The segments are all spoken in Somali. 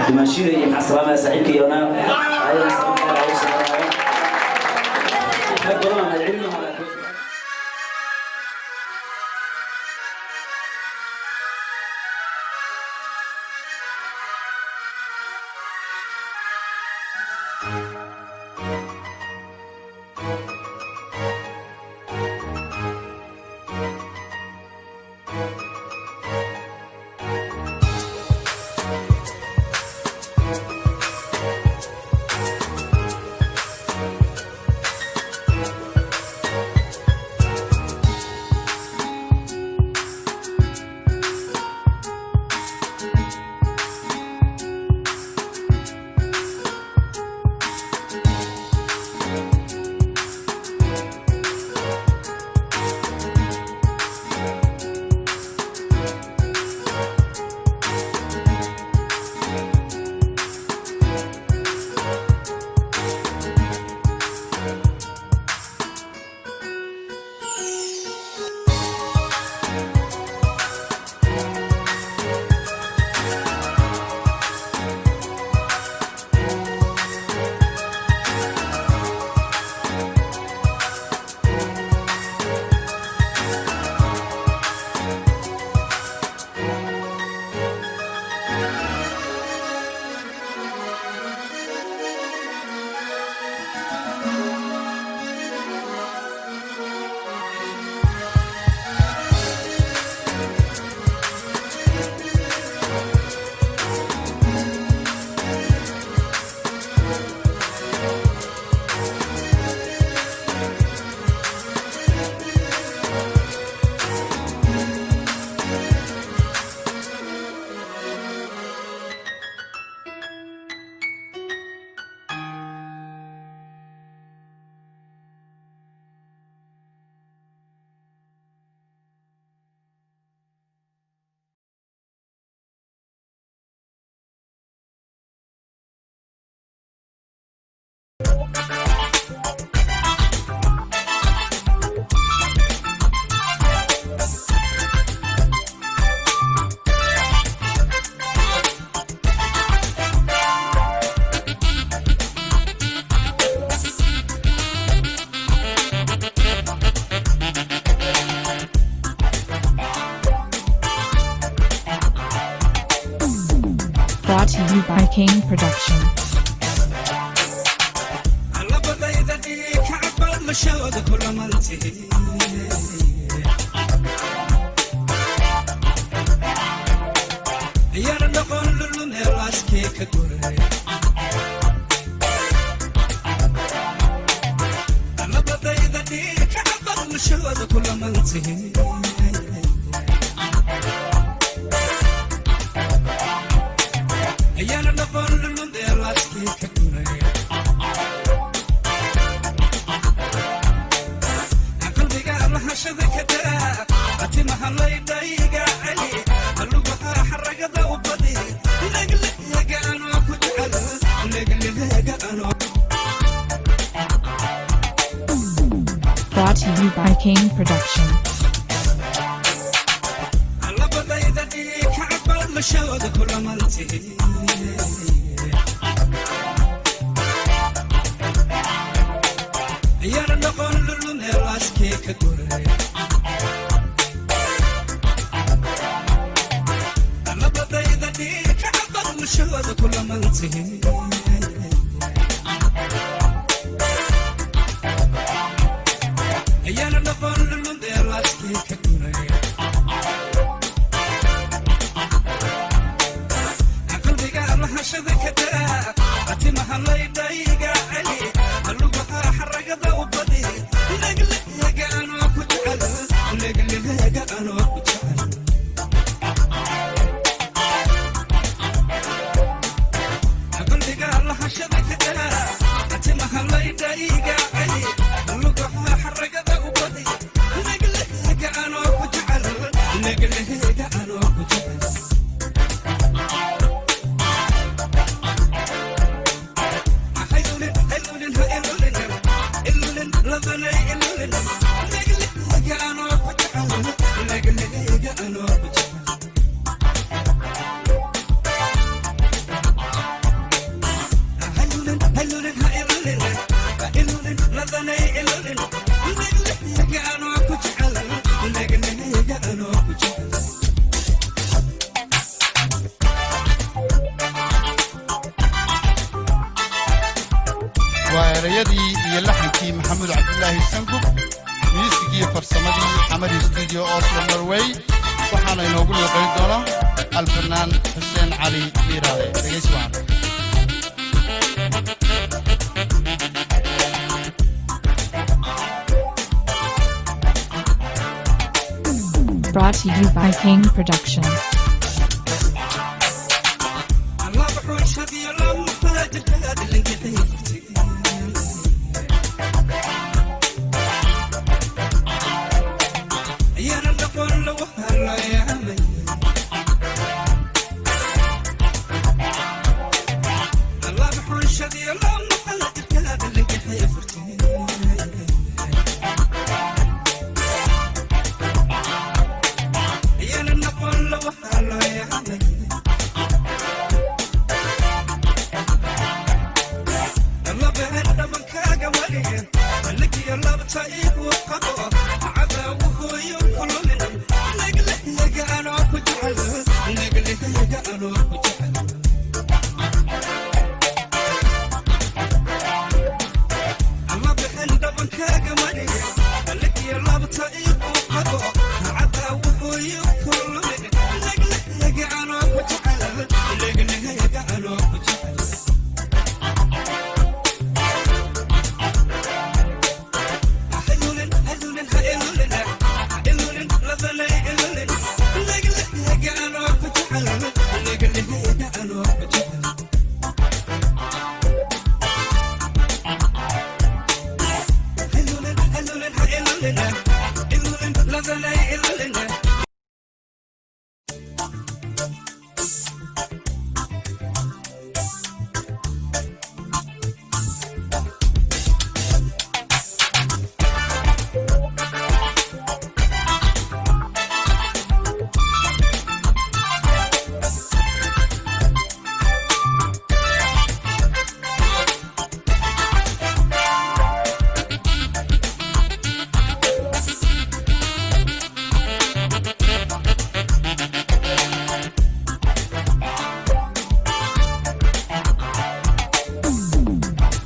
Dimaashida iyo maxaa salaamaya saaxiibkayona ayana salaam gaar ah ugu salaamaya. Rag badan aan mahadcelinaha laakiin. Brought to you by King Production. Brought to you by King Production. Erayadii iyo laxankii Maxamuud Cabdilaahi Sangub, miisigii iyo farsamadii Xamari Studio, Oslo, Norway. Waxaana inoogu luuqayn doona alfanaan Xuseen Cali Miiraale. Dhegaysi wacan. Brought to you by King Production.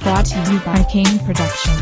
Brought to you by King Production.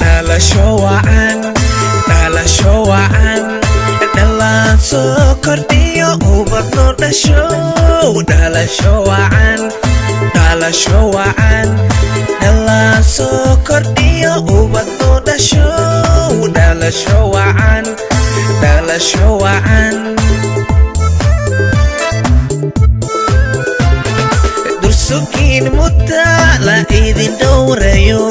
Dhalasho wacan, dhalasho wacan, dhalaan soo kordhiyo ubadno dhasho. Dhalasho wacan, dhalasho wacan, dhalaan soo kordhiyo ubadno dhasho. Dhalasho wacan, dhalasho wacan. mudda la idin dhowrayo,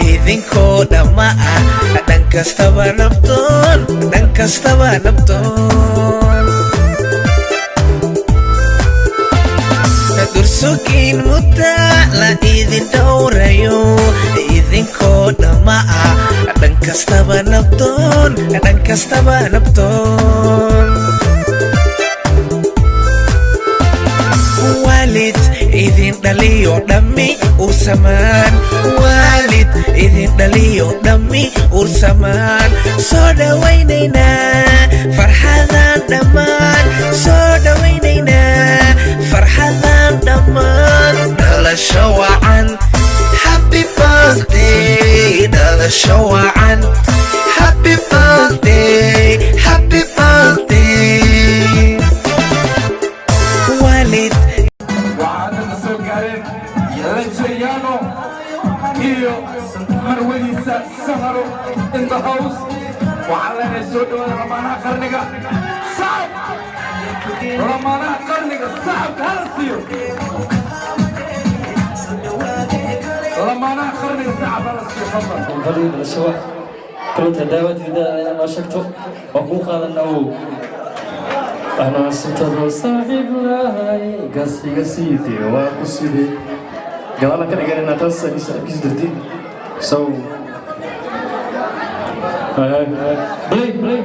idinkoo dhamma ah, dhan kastaba nabdoon, dhan kastaba nabdoon. Dursugiin mudda la idin dhowrayo, idinkoo dhamma ah, dhan kastaba nabdoon, dhan kastaba nabdoon. Waalid idin dhaliyo dhammi ursamaan, waalid idin dhaliyo dhammi ursamaan, soo dhowaynaynaa farxadan dhammaan, soo dhowaynaynaa farxadan dhammaan. Dhalasho wacan, happy birthday, dhalasho wacan, happy birthday, happy birthday, waalid. Waxaa hadda soo gaareen Lajayano iyo marwadiisa Saharo in the house. Waxaan leenahay soo dhawaada lamaanaha qarniga. Sacab lamaanaha qarniga, sacabka hala siiyo lamaanaha qarniga, sacab hala siiyo, fadlan. Fadhiga dhalasho kulanta daawadeeda inaad noo sheegto waan kuu qaadanaa. Uu anaa sintadoo saaxiib lahay gas iga siidee waa ku sidee gadaalan ka dhiganayna taas saaxiibkiisa dartiin. So hay hay, play play.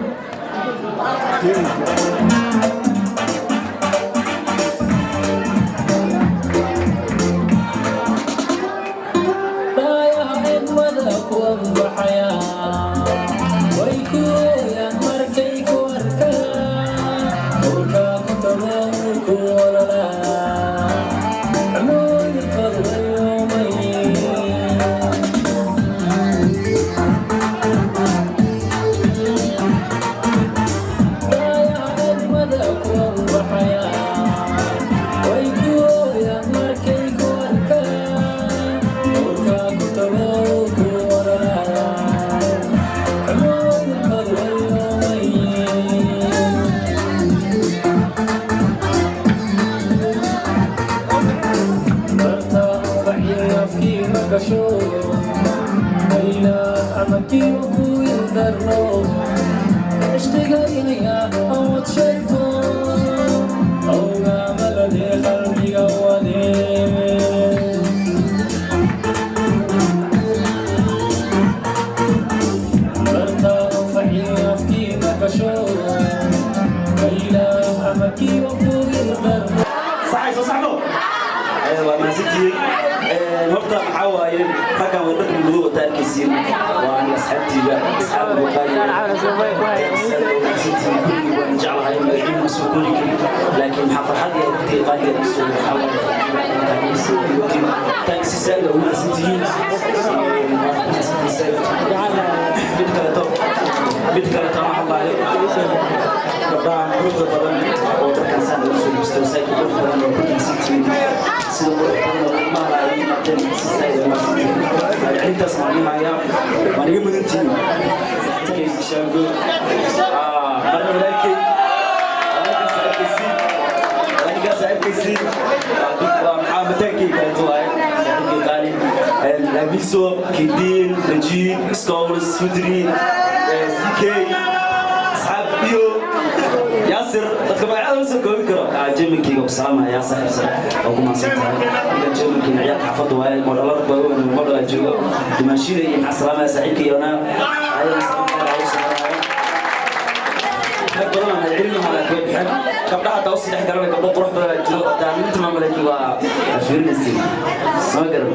Saxay soo saxmo. Waa mahadsantihiin. Horta maxaa waaye, raggan way dharka madow wata arkaysiin, waa aniga asxaabteyda, asxaabta mahadsantihiin kulligii, waan jeclahay, magaciina ma soo kori karin, laakiin maxaa farxad iyo waqtiga qaaliga soo waxaa waaye thanks saaid ugu mahadsantihiin. Mid kaleeto, mid kaleeto ma hadlaayo. Gabdhahan quruxda badan oo dadkan saan ugu soo gustay, masaajidka qurux badan oo ku mahadsantihiin, sida qurux badan oo qiimaha ay yimaadeen, si saaid ugu mahadsantihiin. Intaas waan ii hayaa, waan iga mudantihiin. Shaango marna walaalkey, walaalkaa saaxiibkaysi, waa maxaa mataankay kaleeto waaye, saaxiibkay qaali Lamiso, Kidin, Najib, Scholars, Fudri, CK, asxaab iyo Yaasir, dadka magacyada ma soo koobi karo. Jermankeyga ku salaamaya, saaxiib sare oo ku mahadsan tahay. Ninkan jermankeyga ciyaarka xaafadda waaye, modhalada waaweyn, modhala joogo dimaashida iyo maxaa salaamaya saaxiibkay Yoona, ayadana salaam gaar ah ugu salaamaya. Rag badan aan cilmiha laakiin way bixeen, gabdhaha hataa usii dhex galanay, gabdho qurux badan aa jiro daaminta maamalaki waa fiirinaysiin, soo garan.